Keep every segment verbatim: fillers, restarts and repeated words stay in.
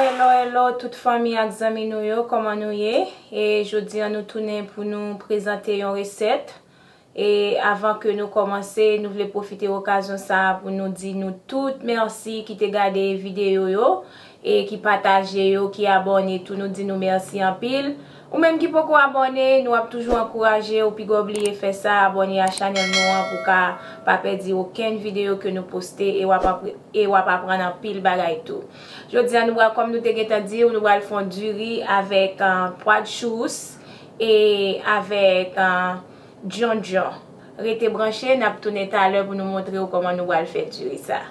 Hello, hello, tout fanmi ak zanmi nou yo, kòman nou ye? E jodi a nou tounen pou nou prezante yon resèt. E avan ke nou kòmanse, nou vle pwofite okazyon sa a pou nou di nou tout mèsi ki te gade videyo yo, e ki pataje yo, ki abòne tou, nou di nou mèsi anpil. Ou menm ki poko abòne, nou ap toujou ankouraje w, piga w bliye fè sa, abòne a chanèl nou an pou w ka pa pèdi okenn videyo ke nou poste, e w ap apre-, e w ap aprann anpil bagay tou. Jodi a nou pral, kòm nou te gentan di w, nou pral fè yon diri avèk, ah, pwa de chous e avèk, ah, djondjon. Rete branche, n ap tounen talè pou nou montre w kòman nou pral fè diri sa.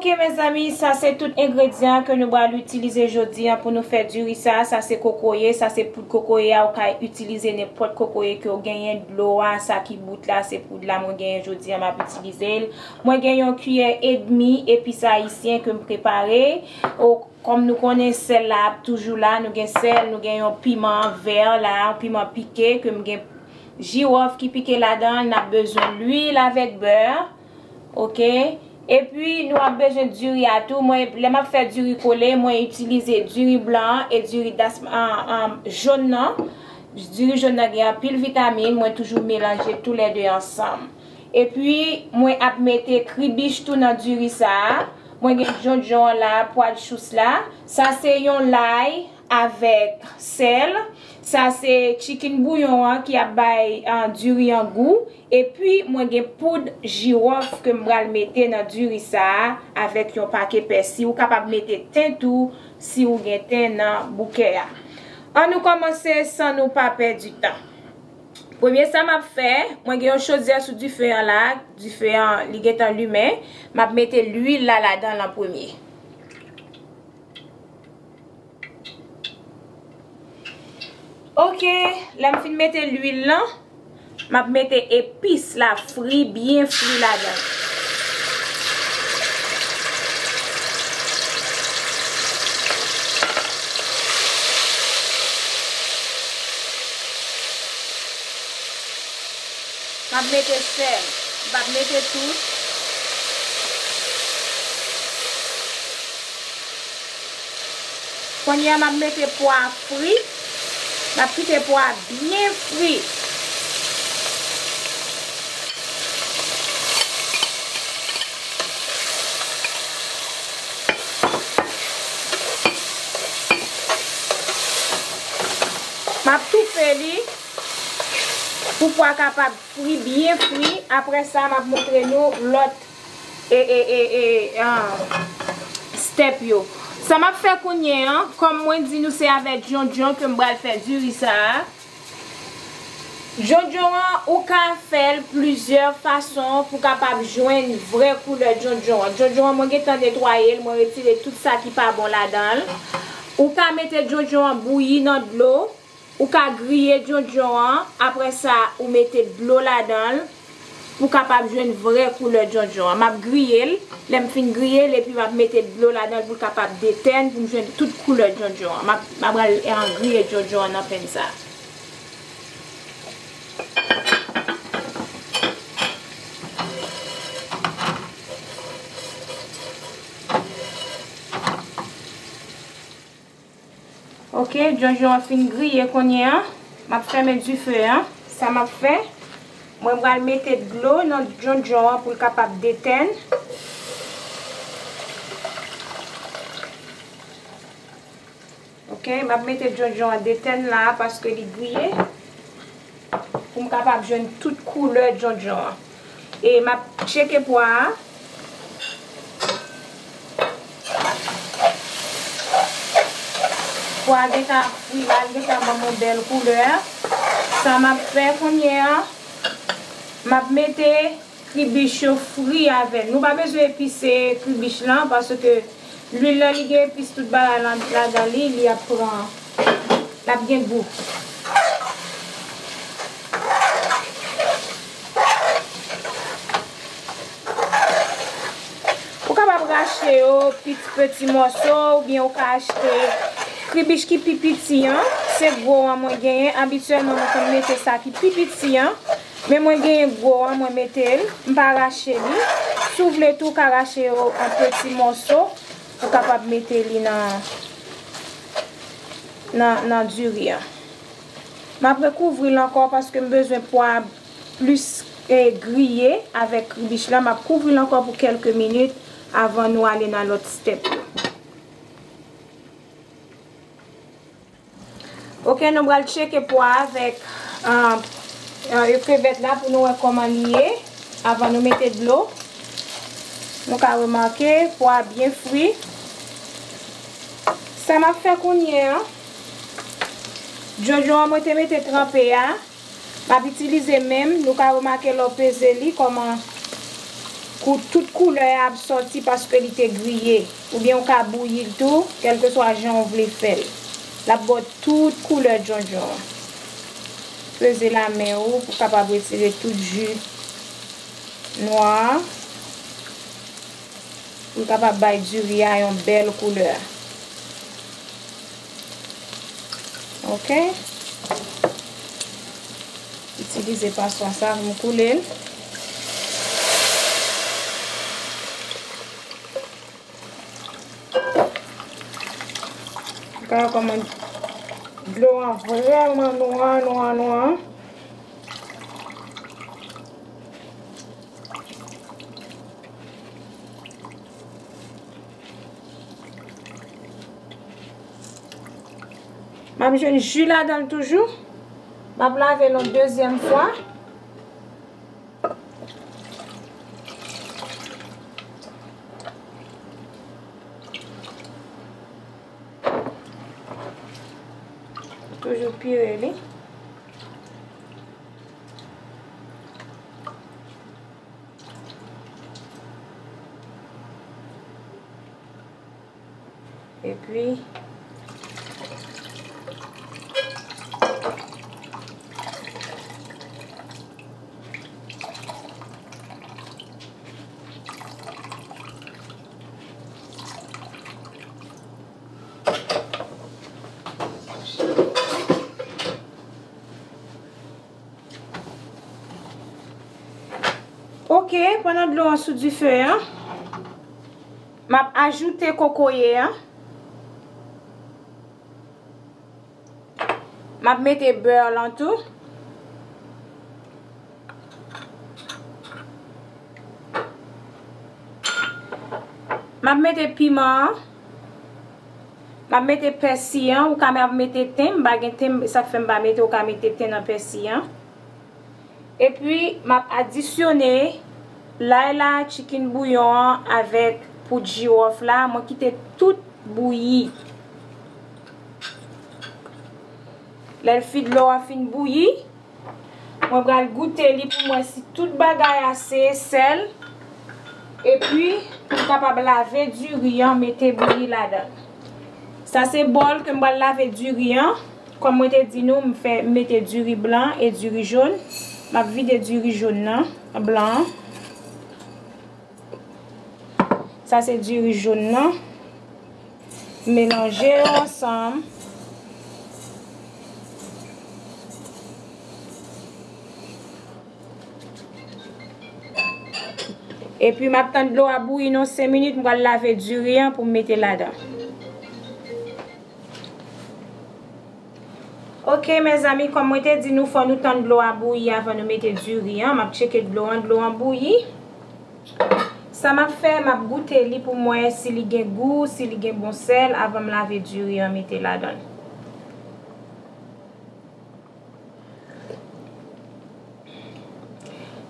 Ok, mezanmi, sa se tout engredyan ke nou pral itilize jodi a pou nou fè diri sa. Sa se kokoye, sa se poud kokoye a, ou ka itilize nenpòt kokoye ke w genyen, dlo a, sa ki bout la, se poud la mwen genyen jodi a, m ap itilize l. Mwen gen yon kiyè edmi epis ayisyen ke m prepare. O, kòm nou konnen, sèl la ap toujou la, nou gen sèl, nou gen yon piman vè la, yon piman pike, ke m gen jiwòf ki pike ladan l, n ap bezwen lwil avèk bè, ok? Epi, nou ap bezwen diri a tou. Mwen, lè m ap fè diri kole, mwen itilize diri blan an e diri das-, an, an, jòn nan. Diri jòn nan gen anpil vitamin, mwen toujou melanje toulède ansanm. Epi, mwen ap mete kribich tou nan diri sa a. Mwen gen djondjon an la, pwa de chous la. Sa se yon lay avèk sèl. Sa se chicken bouillon an ki ap bay, ah, diri an gou. Epi, mwen gen poud jiwòf ke m pral mete nan diri sa a avèk yon pake pèsi. Ou kapab mete ten tou si ou gen ten nan bouke a. An nou kòmanse san nou pa pèdi tan. Premye sa m ap fè, mwen gen yon chodyè sou dife an la, dife an li gentan limen, m ap mete lwil la ladan l an premye. Ok, lè m fin mete lwil lan, m ap mete epis la fri, byen fri ladan l. M ap mete sèl. M p ap mete tout. Kounye a, m ap mete pwa fri. M ap kite pwa byen fri. M ap toufe li pou pwa kapab fri, byen fri. Apre sa, m ap montre nou lòt e, e, e, e, ah, step yo. Sa m ap fè kounye a, kòm mwen di nou se avèk djondjon ke m pral fè diri sa a. Djondjon an, ou ka fè l plizyè fason pou w kapab jwenn vrè koulè djondjon an. Djondjon an, mwen gentan netwaye l, mwen retire tout sa ki pa bon ladan l. Ou ka mete djondjon an bouyi nan dlo. Ou ka griye djondjon an, apre sa, ou mete dlo ladan l pou w kapab jwenn vrè koulè djondjon an. M ap griye l, lè m fin griye l, epi m ap mete dlo ladan l pou l kapab detèn, pou m jwenn tout koulè djondjon an. M ap, m ap al, eh, griye djondjon an nan penn sa. Ok, djondjon an fin griye kounye a. M ap fèmen dife a. Sa m ap fè, mwen pral mete dlo nan djondjon an pou l kapab detèn. Ok, m ap mete djondjon an detèn la paske li griye. Pou m kapab jwenn tout koulè djondjon an. E m ap tcheke pwa a. Pwa a gentan ap fri la, li gentan ban m yon bèl koulè. Sa m ap fè kounye a, m ap mete kribich yo fri avè l. Nou pa bezwen epise kribich lan, paske lwil lan, li gen epis tout bagay lan, ladan li, li ap pran, l ap gen gou. Ou kapab rache yo piti, piti mòso, oubyen ou ka achte kribich ki pi piti an. Se gwo an mwen genyen. Abityèlman, mwen konn mete sa ki pi piti an. Men mwen genyen gwo an, mwen mete l. M pa rache li. Si w vle tou, w ka rache yo an peti mòso. Ou kapab mete li nan, nan, nan diri an. M ap rekouvri l ankò paske m bezwen pwa plis, eh, griye avèk kribich la. M ap kouvri l ankò pou kèlke minit avan nou ale nan lòt step yo. Ok, nou pral tcheke pwa avèk, ah, ah, krevèt la pou nou wè kòman li ye avan nou mete dlo. Nou ka remake pwa byen fri. Sa m ap fè kounye a, djondjon an mwen te mete tranpe a, m ap itilize men m. Nou ka remake lè w peze li kòman kou-, tout koulè a ap sòti paske li te griye. Oubyen w ka bouyi l tou, kèlkeswa jan w vle fè l. L ap ba w tout koulè djondjon an. Peze la men w pou w kapab retire tout ji nwa a. Pou l kapab bay diri a yon bèl koulè. Ok. Itilize paswa sa pou m koule l. Gade kòman dlo an vrèman nwa, nwa, nwa. M ap jwenn ji ladan l toujou. M ap lave l yon dezyèm fwa. Toujou pire li. Epi, Ok, pandan dlo an sou dife a, m ap ajoute kokoye a. M ap mete bè lan tou. M ap mete piman an. M ap mete pèsi an. Ou ka mete ten, m pa gen ten, sa k fè m pa mete, ou ka mete ten nan pèsi an. Epi, m ap adisyone lay la, chicken bouillon an avèk poud jiwòf la. Mwen kite tout bouyi. Lè l fin, dlo a fin bouyi, mwen pral goute li pou m wè si tout bagay ase, sèl. Epi, pou m kapab lave diri an, mete bouyi ladan. Sa se bòl ke m pral lave diri an. Kòm mwen te di nou, m fè, m mete diri blan e diri jòn. M ap vide diri jòn nan, blan an. Sa se diri jòn nan. Melanje yo ansanm. Epi m ap tann dlo a bouyi nan senk minit, m pral lave diri an pou m mete ladan. Ok, mezanmi, kòm mwen te di nou, fò nou tann dlo a bouyi avan nou mete diri an. M ap tcheke dlo an, dlo an bouyi. Sa m ap fè, m ap goute li pou m wè si li gen gou, si li gen bon sèl, avan m lave diri an mete ladan l.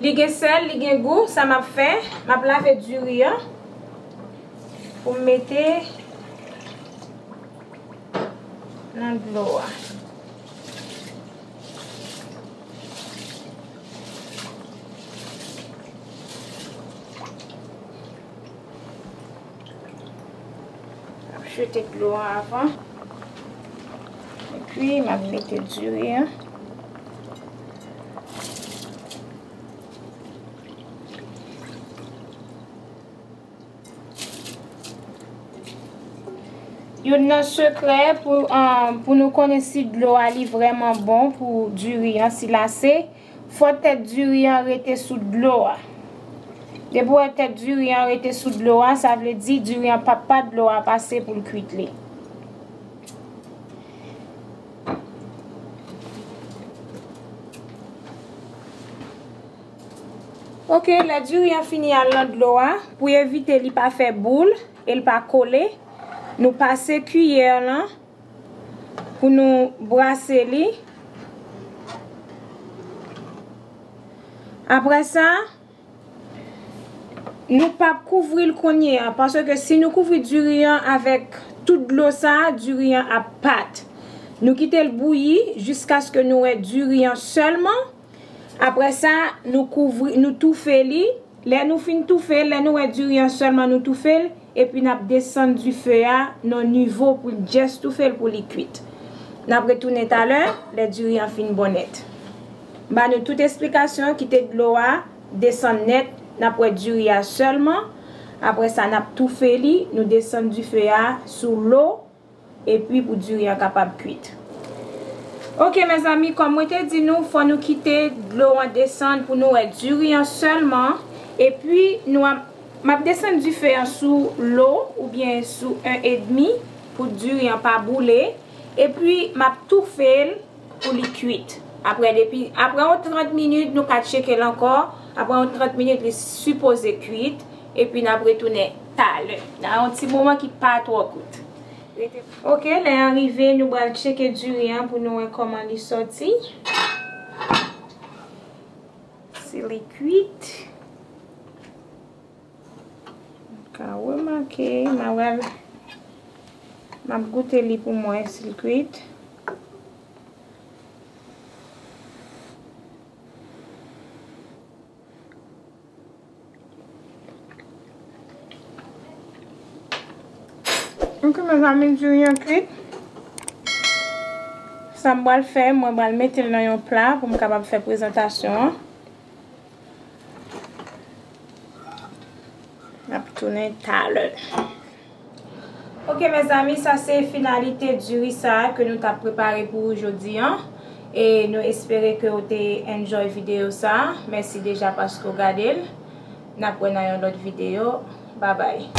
Li gen sèl, li gen gou, sa m ap fè, m ap lave diri an pou m mete nan dlo a. M ap jete dlo an avan. Epi, m ap mete diri an. Youn nan sekrè pou, um, pou nou konnen si dlo a li vrèman bon pou diri an, si l ase, fò tèt diri an rete sou dlo a. Depi w wè tèt diri an rete sou dlo a, sa vle di diri an p ap pat, dlo a p ase pou l kwit li. Ok, lè diri an fini al nan dlo a, pou evite li pa fè boul e l pa kole, nou pase kiyè lan pou nou brase li. Apre sa, nou p ap kouvri l kounye a, paske si nou kouvri diri an avèk tout dlo sa a, diri an ap pat. Nou kite l bouyi jiskaske nou wè diri an sèlman. Apre sa, nou kouvri, nou toufe li. Lè nou fin toufe l, lè nou wè diri an sèlman nou toufe l, epi n ap desann dife a nan nivo pou l just toufe l pou li kwit. N ap retounen talè, lè diri an fin bon nèt. M ba nou tout esplikasyon, kite dlo a desann nèt, n ap wè diri a sèlman. Apre sa, n ap toufe li, nou desann dife a sou lo, epi pou diri an kapab kwit. Ok, mezanmi, kòm mwen te di nou, fò nou kite dlo an desann pou nou wè diri an sèlman. Epi, nou ap, m ap desann dife an sou lo oubyen sou en edmi pou diri an pa boule. Epi, m ap toufe l pou li kwit. Apre, depi, apre yon trant minit, nou ka tcheke l ankò. Apre yon trant minit, li sipoze kwit. Epi, n ap retounen talè. Nan yon ti moman ki pa twò kout. Rete. Ok, lè an rive, nou pral tcheke diri an pou nou wè kòman li sòti. Si li kwit. Ou ka remake, m a pral, m ap goute li pou m wè si l kwit. Ok, mezanmi, diri an kwit. Sa m pral fè, mwen pral mete l nan yon pla pou m kapab fè prezantasyon an. N ap tounen talè. Ok, mezanmi, sa se finalite diri sa a ke nou t ap prepare pou ou jodi an. E nou espere ke w te enjoy videyo sa a. Mèsi deja paske w gade l. N ap wè nan yon lòt videyo. Babay.